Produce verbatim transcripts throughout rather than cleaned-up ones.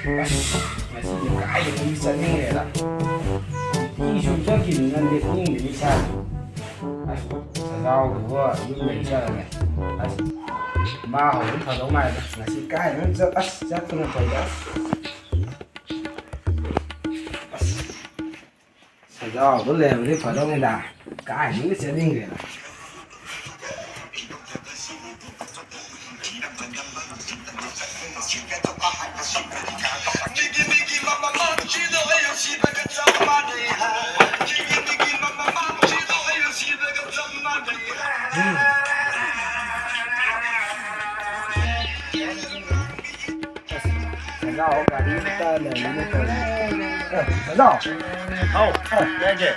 ꯑꯁ, ꯉꯁꯤꯗꯤ ꯀꯥꯏꯗꯅꯣꯝꯗꯤ ꯆꯠꯅꯤꯡꯈ꯭ꯔꯦꯗ꯫ ꯅꯨꯡꯇꯤꯒꯤ ꯁꯨꯝ ꯆꯠꯈꯤꯕꯅꯤꯅ ꯂꯦꯞꯅꯤꯡꯗꯦꯅꯦ ꯏꯁꯥꯁꯦ꯫ ꯑꯁ, ꯁꯖꯥꯎꯗꯨꯒ ꯌꯨꯝ ꯂꯩ ꯆꯠꯂꯒꯦ꯫ ꯑꯁ, ꯃꯥ ꯍꯧꯔꯗꯤ ꯐꯗꯧ ꯃꯥꯜꯂꯦꯗ꯫ ꯉꯁꯤ ꯀꯥꯏꯗꯅꯣꯝ ꯆꯠ-, ꯑꯁ, ꯆꯠꯄꯅ ꯐꯩꯗ꯫ ꯑꯁ꯫ ꯑꯁ꯫ ꯁꯖꯥꯎꯗꯣ ꯂꯩꯔꯝꯃꯗꯤ ꯐꯗꯧꯅꯤꯗ꯫ ꯀꯥꯏꯗꯒꯤ ꯆꯠꯅꯤꯡꯈ꯭ꯔꯦꯗ꯫ ꯁꯖꯥꯎ ꯒꯥꯔꯤ ꯑꯝꯇ ꯂꯩꯔꯝꯃꯤꯅꯦ ꯇꯧꯔꯤꯁꯦ꯫ ꯑꯦ, ꯁꯖꯥꯎ꯫ ꯍꯥꯎ, ꯑꯦ꯫ ꯌꯥꯏꯒꯦ꯫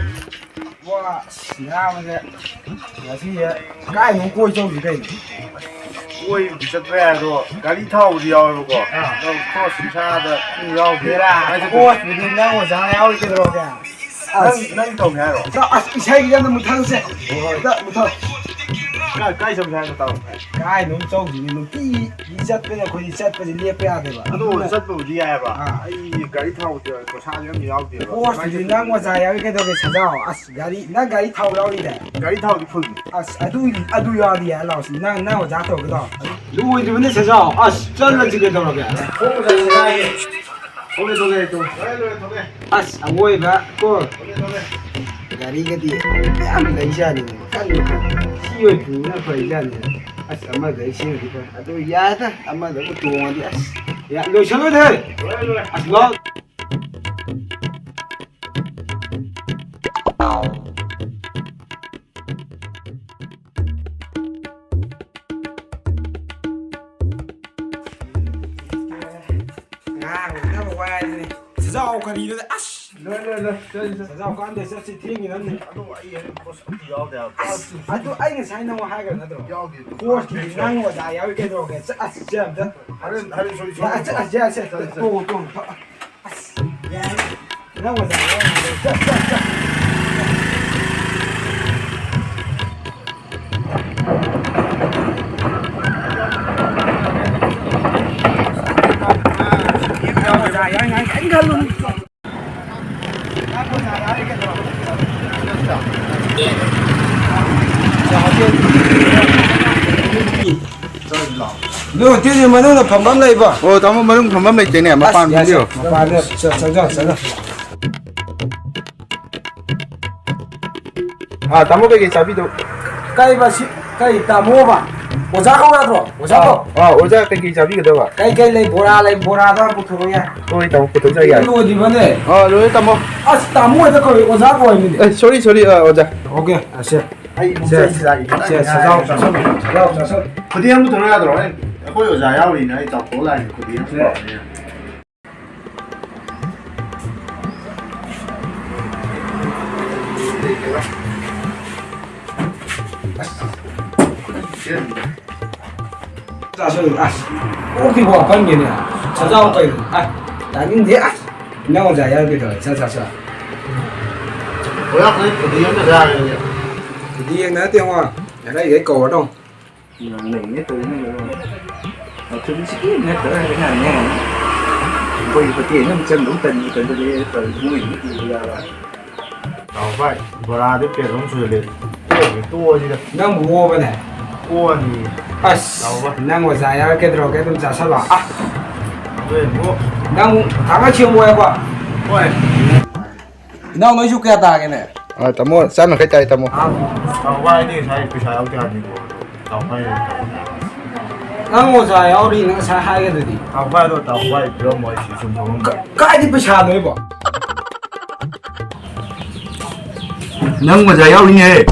ꯋꯥ, ꯑꯁ, ꯅꯥꯕꯁꯦ꯫ ꯉꯁꯤꯁꯦ ꯀꯥꯏꯃꯨꯛ ꯀꯣꯏ ꯆꯧꯁꯤ ꯀꯩꯅꯣ? ꯀꯣꯏꯕꯗꯤ ꯆꯠꯄ ꯌꯥꯏ, ꯑꯗꯣ ꯒꯥꯔꯤ ꯊꯥꯎꯗꯤ ꯌꯥꯎꯋꯦꯕꯀꯣ꯫ ꯑꯥ꯫ ꯅꯪ ꯈꯣꯔꯁ ꯏꯁꯥꯗ ꯑꯗꯨꯝ ꯌꯥꯎꯗꯦ꯫ ꯕꯦꯔꯥ, ꯀꯥꯏ ꯆꯠꯇꯣꯏꯅꯣ? ꯈꯣꯔꯁꯕꯨꯗꯤ ꯅꯪ ꯑꯣꯖꯥꯅ ꯌꯥꯎꯔꯤ ꯀꯩꯗꯧꯔꯒꯦ? ꯑꯁ꯫ ꯅꯪ, ꯅꯪ ꯇꯧꯅꯤ ꯍꯥꯏꯔꯣ? ꯑꯁ, ꯏꯁꯩꯒꯤ ꯀꯟꯅ ꯃꯨꯠꯊꯠꯂꯨꯁꯦ꯫ ꯍꯣꯏ꯫ ꯑꯝꯇ ꯃꯨꯠꯊꯠꯂꯣ꯫ ꯀꯥꯏ, ꯀꯥꯏ ꯆꯧꯁꯤ ꯍꯥꯏꯅꯣ, ꯇꯥꯎ? ꯀꯥꯏꯗꯅꯣꯝ ꯆꯧꯁꯤꯅꯦ, ꯅꯨꯡꯇꯤꯒꯤ ꯆꯠꯄꯅꯦ ꯑꯩꯈꯣꯏꯗꯤ, ꯆꯠꯄꯁꯦ ꯂꯦꯞꯄ ꯌꯥꯗꯦꯕ꯫ ꯑꯗꯣ ꯑꯗꯨꯅ ꯆꯠꯄꯕꯨꯗꯤ ꯌꯥꯏꯑꯕ꯫ ꯑꯥ꯫ ꯑꯩ ꯒꯥꯔꯤ ꯊꯥꯎ ꯄꯩꯁꯥꯁꯦ ꯑꯝꯇ ꯌꯥꯎꯗꯦꯕ꯫ ꯀꯃꯥꯏꯅ ꯈꯣꯔꯁꯇꯨꯗꯤ ꯆꯠꯇꯣꯏꯅꯣ? ꯅꯪ ꯑꯣꯖꯥ ꯌꯥꯎꯔꯤ ꯀꯩꯗꯧꯒꯦ, ꯁꯖꯥꯎ? ꯑꯁ, ꯒꯥꯔꯤ, ꯅꯪ ꯒꯥꯔꯤ ꯊꯥꯎ ꯌꯥꯎꯔꯤꯗꯥꯏ? ꯒꯥꯔꯤ ꯊꯥꯎꯗꯤ ꯐꯨꯜꯅꯤ꯫ ꯑꯁ, ꯑꯗꯨ, ꯑꯗꯨ ꯌꯥꯎꯔꯗꯤ ꯌꯥꯏ, ꯂꯥꯎꯁꯤ꯫ ꯅꯪ, ꯅꯪ ꯑꯣꯖꯥ ꯇꯧꯔꯒꯦ ꯇꯧ꯫ ꯂꯣꯏꯗ꯭ꯔꯤꯕꯅꯦ ꯁꯖꯥꯎ꯫ ꯑꯁ, ꯆꯠꯂꯁꯤ ꯀꯩꯗꯧꯔꯒꯦ? ꯈꯣꯡꯅ ꯆꯠꯁꯤ ꯍꯥꯏꯌꯦ꯫ ꯊꯣꯛꯂꯦ, ꯊꯣꯛꯂꯦ, ꯊꯣꯛꯂꯦ꯫ ꯂꯣꯏꯔꯦ, ꯂꯣꯏꯔꯦ, ꯊꯣꯛꯂꯦ꯫ ꯑꯁ, ꯑꯋꯣꯏꯕ ꯀꯣ꯫ ꯊꯣꯛꯂꯦ, ꯊꯣꯛꯂꯦ꯫ ꯒꯥꯔꯤꯒꯗꯤ ꯌꯥꯝ ꯂꯩꯖꯥꯠꯅꯤ꯫ ꯀꯟꯅ ꯁꯤ ꯑꯣꯏ ꯄꯨꯕꯅ ꯐꯩꯖꯥꯠꯅꯤ꯫ ꯑꯁ, ꯑꯃꯗ ꯑꯩ ꯁꯤꯃꯗꯤ ꯐꯩ꯫ ꯑꯗꯨ ꯌꯥꯗ, ꯑꯃꯗꯕꯨ ꯇꯣꯡꯉꯗꯤ ꯑꯁ꯫ ꯌꯥ-, ꯂꯣꯏꯁꯜꯂꯣꯏꯗ ꯍꯦ꯫ ꯂꯣꯏꯔꯦ, ꯂꯣꯏꯔꯦ꯫ ꯑꯁ, ꯂꯥꯎ꯫ ꯉꯥꯡꯅꯕ ꯋꯥꯏꯗꯨꯅꯤ꯫ ꯁꯖꯥꯎ ꯀꯔꯤꯅꯣꯗ, ꯑꯁ! ꯂꯣꯏ, ꯂꯣꯏ, ꯂꯣꯏ꯫ ꯆꯠꯂꯁꯤ, ꯆꯠꯂꯁꯤ꯫ ꯁꯖꯥꯎ ꯀꯥꯟꯗꯦ, ꯆꯠꯁꯤ, ꯊꯦꯡꯉꯤꯅꯅꯦ꯫ ꯑꯗꯣ ꯑꯩ ꯍꯣꯔꯦꯟ ꯈꯣꯔꯁ ꯑꯝꯇ ꯌꯥꯎꯗꯦ ꯍꯥꯏꯕ꯫ ꯑꯁ, ꯑꯗꯨ ꯑꯩ ꯉꯁꯥꯏ ꯅꯉꯣꯟꯗ ꯍꯥꯏꯈ꯭ꯔ ꯅꯠꯇ꯭ꯔꯣ? ꯌꯥꯎꯗꯦ꯫ ꯈꯣꯔꯁꯀꯤ ꯅꯪ ꯑꯣꯖꯥ ꯌꯥꯎꯔꯤ ꯀꯩꯗꯧꯔꯒꯦ? ꯆꯠ-, ꯑꯁ, ꯆꯠ ꯑꯝꯇ꯫ ꯍꯣꯔꯦꯟ, ꯍꯣꯔꯦꯟ ꯁꯣꯏ-, ꯁꯣꯏ-, ꯆꯠ-, ꯆꯠ-, ꯆꯠ-, ꯆꯠ-, ꯆꯠ-, ꯇꯣꯡꯉꯣ, ꯇꯣꯡꯉꯣ꯫ ꯑꯁ, ꯌꯥꯔꯦ꯫ ꯅꯪ ꯑꯣꯖꯥ ꯌꯥꯎꯔꯤ ꯀꯩꯗꯧꯔꯒꯦ? ꯆꯠ, ꯆꯠ, ꯆꯠ꯫ ꯅꯣꯏ ꯍꯣꯇꯦꯜꯁꯤ ꯃꯅꯨꯡꯗ ꯐꯝꯐꯝ ꯂꯩꯕ? ꯑꯣ, ꯇꯥꯃꯣ, ꯃꯅꯨꯡ ꯐꯝꯐꯝ ꯂꯩꯇꯦꯅꯦ, ꯃꯄꯥꯟ ꯑꯁ, ꯐꯝꯕꯤꯌꯣ꯫ ꯃꯄꯥꯟꯗ ꯆ-, ꯆꯪꯖꯧ, ꯆꯪꯖꯧ꯫ ꯑꯥ, ꯇꯥꯃꯣ, ꯀꯩꯀꯩ ꯆꯥꯕꯤꯗꯧ? ꯀꯩꯕ ꯁꯤ, ꯀꯩ ꯇꯥꯃꯣꯕ? ꯑꯣꯖꯥ ꯀꯧ ꯌꯥꯗ꯭ꯔꯣ? ꯑꯣꯖꯥ ꯀꯧ꯫ ꯑꯥ, ꯑꯣꯖꯥ, ꯀꯩꯀꯩ ꯆꯥꯕꯤꯒꯗꯕ? ꯀꯩꯀꯩ ꯂꯩ? ꯕꯣꯔꯥ ꯂꯩ, ꯕꯣꯔꯥꯗꯣ ꯍꯥꯟꯅ ꯄꯨꯊꯣꯔꯛꯑꯣ ꯌꯥꯏ꯫ ꯍꯣꯏ, ꯇꯥꯃꯣ, ꯄꯨꯊꯣꯛꯆꯔꯒꯦ꯫ ꯂꯣꯏꯗ꯭ꯔꯤꯕꯅꯦ꯫ ꯑꯥ, ꯂꯣꯏꯔꯦ, ꯇꯥꯃꯣ꯫ ꯑꯁ, ꯇꯥꯃꯣ ꯍꯦꯛꯇ ꯀꯧꯏ, ꯑꯣꯖꯥ ꯀꯧꯏ ꯃꯤꯗꯤ꯫ ꯑꯦ, sorry, sorry, ꯑꯥ, ꯑꯣꯖꯥ꯫ Okay, ꯑꯁꯦ꯫ ꯑꯩ ꯁꯦ, ꯏꯆꯦ ꯁꯤꯗ ꯁꯦ, ꯁꯦ, ꯁꯖꯥꯎ ꯆꯥꯁꯜꯂꯣ, ꯁꯖꯥꯎ ꯆꯥꯁꯜꯂꯣ꯫ ꯈꯨꯗꯤ ꯑꯃ ꯄꯨꯊꯣꯔꯛꯑꯣ ꯌꯥꯗ꯭ꯔꯣ? ꯑꯩ, ꯑꯩꯈꯣꯏ ꯑꯣꯖꯥ ꯌꯥꯎꯔꯤꯅ ꯑꯩ ꯆꯥꯎꯊꯣꯛꯑ ꯂꯥꯛꯏꯅꯦ, ꯈꯨꯗꯤ ꯑꯃ ꯁꯦ꯫ ꯄꯨꯊꯣꯔꯛꯑꯣ꯫ ꯆꯥꯁꯜꯂꯨ, ꯑꯁ꯫ ꯑꯣꯛꯇꯤ ꯋꯥꯄꯟꯒꯦꯅꯦ꯫ ꯁꯖꯥꯎ ꯀꯩꯅꯣ? ꯑꯁ, ꯇꯥꯅꯤꯡꯗꯦ, ꯑꯁ꯫ ꯅꯪ ꯑꯣꯖꯥ ꯌꯥꯎꯔ ꯀꯩꯗꯧꯔꯦ? ꯆꯥ, ꯆꯥ, ꯆꯥ꯫ ꯑꯣꯖꯥ, ꯑꯩꯈꯣꯏ ꯈꯨꯗꯤ ꯑꯃ ꯆꯥꯒꯦ꯫ ꯈꯨꯗꯤ ꯌꯦꯡ ꯅꯠꯇꯦ, ꯉꯣ꯫ ꯌꯥꯔꯦ, ꯑꯩ ꯀꯧꯔ ꯇꯧ꯫ ꯌꯥꯝ ꯂꯩꯅꯦ ꯇꯧꯔꯤꯅꯦ, ꯀꯩꯅꯣ꯫ ꯃꯊꯨꯝ ꯁꯤꯀꯤ ꯅꯠꯇ꯭ꯔꯥ ꯍꯥꯏꯕ ꯌꯥꯅꯤ꯫ ꯑꯩꯈꯣꯏ ꯍꯣꯇꯦꯜ ꯑꯃ ꯆꯪꯗꯧ ꯇꯟꯕ ꯇꯟꯕꯗꯤ ꯇꯧꯔꯤ, ꯃꯣꯏ ꯑꯗꯨꯝ ꯄꯨꯕ ꯌꯥꯕ꯫ ꯇꯥꯎ ꯚꯥꯏ, ꯕꯣꯔꯥꯗꯤ ꯄꯦꯛ ꯑꯍꯨꯝ ꯁꯨꯖꯜꯂꯦ꯫ ꯇꯣꯛꯑꯒꯦ, ꯇꯣꯛꯑꯁꯤꯗ꯫ ꯅꯪꯕꯨ ꯑꯣꯕꯅꯦ? ꯑꯣꯛꯑꯅꯤ꯫ ꯑꯁ, ꯇꯥꯎ ꯚꯥꯏ꯫ ꯅꯪ ꯑꯣꯖꯥ ꯌꯥꯎꯔꯛꯀꯦ ꯇꯧꯔꯛꯀꯦ ꯑꯗꯨꯝ ꯆꯥꯁꯜꯂꯣ꯫ ꯑꯥ꯫ ꯑꯗꯨ ꯑꯃꯨꯛ ꯅꯪ ꯊꯥꯡꯒꯠ ꯁꯦꯡꯕ ꯑꯣꯏꯔꯕꯣ? ꯍꯣꯏ꯫ ꯏꯅꯥꯎ ꯅꯣꯏꯁꯨ ꯀꯌꯥ ꯇꯥꯒꯦꯅꯦ? ꯑꯥ, ꯇꯥꯃꯣ, ꯆꯥꯝ ꯌꯥꯡꯈꯩ ꯇꯥꯏ, ꯇꯥꯃꯣ꯫ ꯑꯥ꯫ ꯇꯥꯎ ꯚꯥꯏ, ꯑꯩꯗꯤ ꯉꯁꯥꯏ ꯄꯩꯁꯥ ꯌꯥꯎꯗꯦ ꯍꯥꯏꯕꯅꯤꯀꯣ꯫ ꯇꯥꯎ ꯚꯥꯏ꯫ ꯅꯪ ꯑꯣꯖꯥ ꯌꯥꯎꯔꯤꯅ ꯉꯁꯥꯏ ꯍꯥꯏꯒꯗꯨꯗꯤ꯫ ꯇꯥꯎ ꯚꯥꯏ, ꯑꯗꯣ ꯇꯥꯎ ꯚꯥꯏ ꯄꯤꯔꯝꯃꯣ, ꯑꯩ ꯁꯤ ꯁꯨꯝ ꯊꯣꯛꯑꯝꯒꯦ꯫ ꯀ-, ꯀꯥꯏꯗꯤ ꯄꯩꯁꯥꯅꯣ ꯑꯩꯕꯣ? ꯅꯪ ꯑꯣꯖꯥ ꯌꯥꯎꯔꯤꯅꯦꯍꯦ꯫